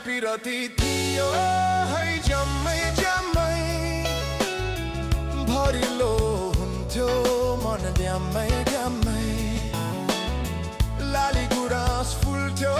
पिरती थियो है जम्मै जम्मै भरिलो हुन्थ्यो मन ड्याम्मै ड्याम्मै लाली गुराँस फुल्थ्यो